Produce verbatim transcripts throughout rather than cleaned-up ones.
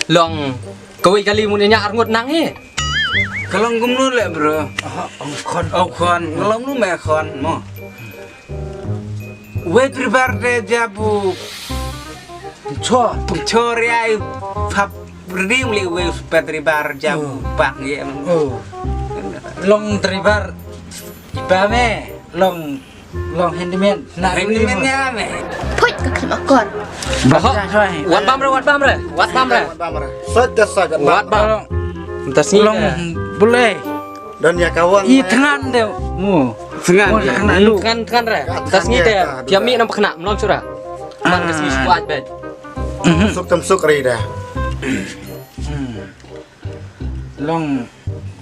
Long kawei kali mun nya arngut nang hi. Ka long kumno leh, bro? Ah, ong khon. Ong khon. Ka long kumno me khon mo? Wei tribar de jabu. Cho. Cho ri ai pap ri le wei super tribar jabu. Oh. Pak ye. Oh. Long tribar. Iba me long Long handyman. Na handyman ni ame. Put ka khlem akor. Wat bam re, wat bam re, wat bam re. Sat da sat. Wat bam. Long. Entas ni long. Boleh. Dan ya kawan. I thngan de. Mu. Thngan. Thngan re. Entas ni de. Pia mi nam pkhna mlong chura. Man ka smi shuat bet. Suk tam suk rida. Long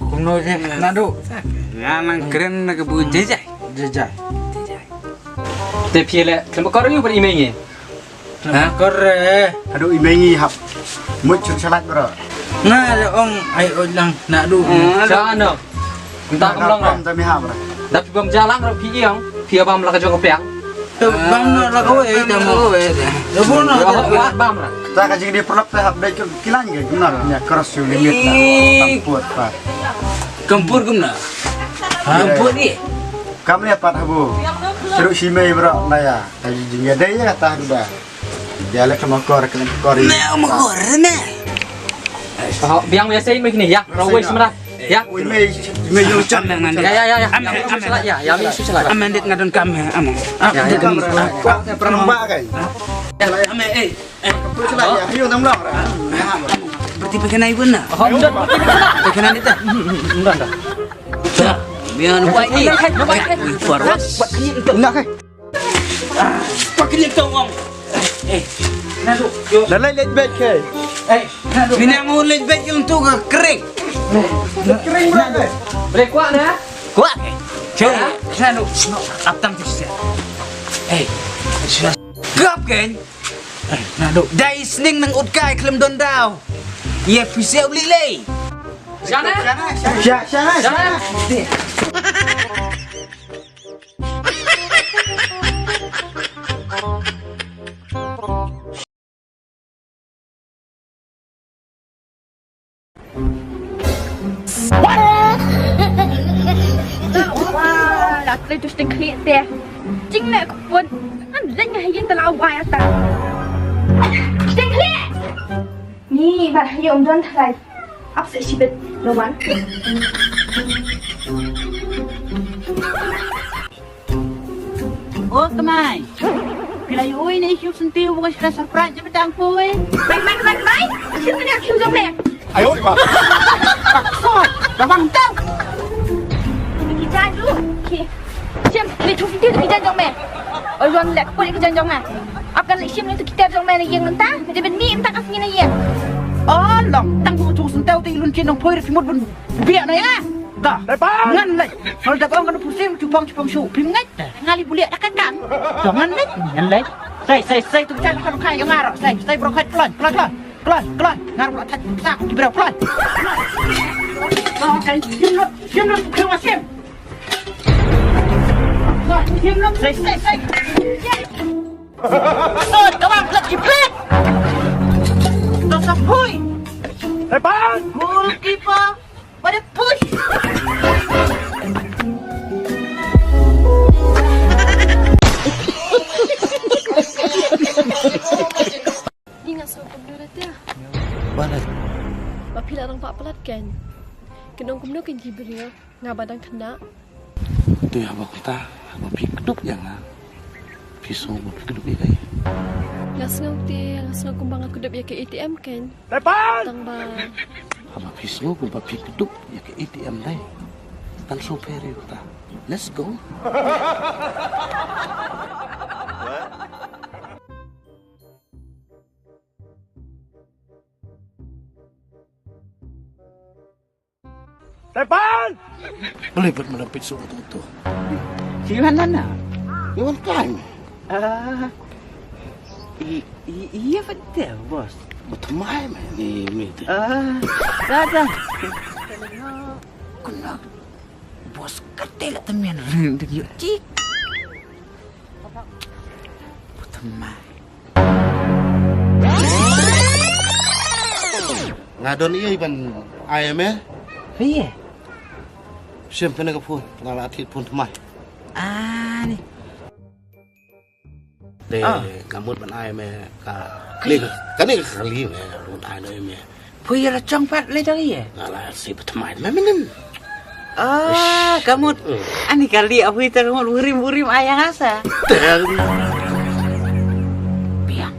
kumno je nadu. Nga nang kren na ka bu jejai. Jejai. Te phi le khlem kor yu bar imei ngi. Ha? Kor eh. Aduh imei ngi hap. Mut chur chalak bro. Nga le ong ai oi lang nadu. Sa no. Nta kam long. Tam mi hap bro. Dap bam jalang ro phi ong. Phi bam la ka jong ka piang. Bam na la kawei da mo. Wat bam ra. Ta ka jingdie paralok te hap dei kilan ke kumno nya cross your limit na. Kampur pa. Kampur kumno? Kampur ni. Kam ne pat habu. Seru simei bro na ya. Ka jingdie dei ya ta da. Dia le kama kor kama kor. Ne ma kor ne. Biang biasa ini ya. Rawai semra. Ya. Ui mei mei yung chan. Ya ya ya ya. Am am ya ya mi su sala. Am dit ngadon kam am. Ya ya. Pernah mbak kai. Am eh. Pernah ya. Yung nam lang. Berarti pakai naik benar. Pakai naik dah. Enggak enggak. Biar nampak ni. Buat ni tu. Enggak kai. Pakai ni tu wang. Eh. Nadu. Dah lai leit bek kai. Eh. Mina ngu leit bek yung tu ka kering. Kering bro. Bro kuat na? Kuat ke? Cek. Selalu. Aptang tu sia. Eh. Kap kan? Eh, nadu. Dai sning nang ut kai khlem don daw. Ye pise uli lei. Shana? Sha sha sha. Wah, la klei tu sting khlieh te. Jing ne ka pun. An leng ha yin ta la wai ata. Sting khlieh. Ni ba ha yin um don thlai. Ap se shibit lo wan. O kmai. Phi la ïohi ne shu senti u ka surprise jong tang poi. Mai mai mai mai. Shu ne kim jong me. Ayo ma. Ko, da bang tau. Ki jadu. Ki. Shem, ni chu senti ki jadu jong me. Oi wan lek ko ki jadu jong me. Ap kan lek shim ni tu ki jadu jong me ne ïeng nta. Jabin mi nta ka sini ne ïeng. O long, tang ko chu senti te lun chin nong poi ri mut bun. Biak na ïa. Da. Ngan lei. Nol da ong kan pursim chupang chupang shu. Phim ngai. Ngali buliak da kan kan. Da ngan lei. Ngan lei. Sai sai sai tu chan kan kai ngar. Sai sai bro kai klon klon klon. Klon klon. Ngar bro thak sa ki bro klon. Klon kai sim lo sim lo tu keu asim. Klon sim lo sai sai sai. Sot ka bang plat ki plat. Da sa pui. Depan. Goalkeeper. Pada push. Ni nga sngewbha kumno da te. Ba phi la rang palat kan. Kynong kumno kan ki briew nga ba dang khynnah. Te haba kumta haba phi kdup ïa nga. Phi sngew ba phi kdup ïa kaei? Nga sngew te nga sngew kumba nga kdup ïa ka A T M kan. Tang ba. Haba phi sngew kumba phi kdup ïa ka A T M dei. Tan shu peri uta. Let's go. Tepan! Boleh buat malam pizza tu tu. Siwan mana? Iwan kain. Ah. I- i- iya betul bos. Betul mai mai ni mita. Ah. Datang. Kena bos kertil temen. Yuk cik. Betul mai. Ka don ïa ban ai me. Phi ïa. Sim pynne ka phone, nga la thied phone thymmai. Ah ni. Te ka mut ban ai me ka. Kane ka kali me, ruh ai no me. Phi ïa la chong pat le jong ïa. Nga la si ba thymmai me mynnin. Ah, ka mut. Ani kali a phi ta ka mut wurim wurim ai ïa nga sa. Biang.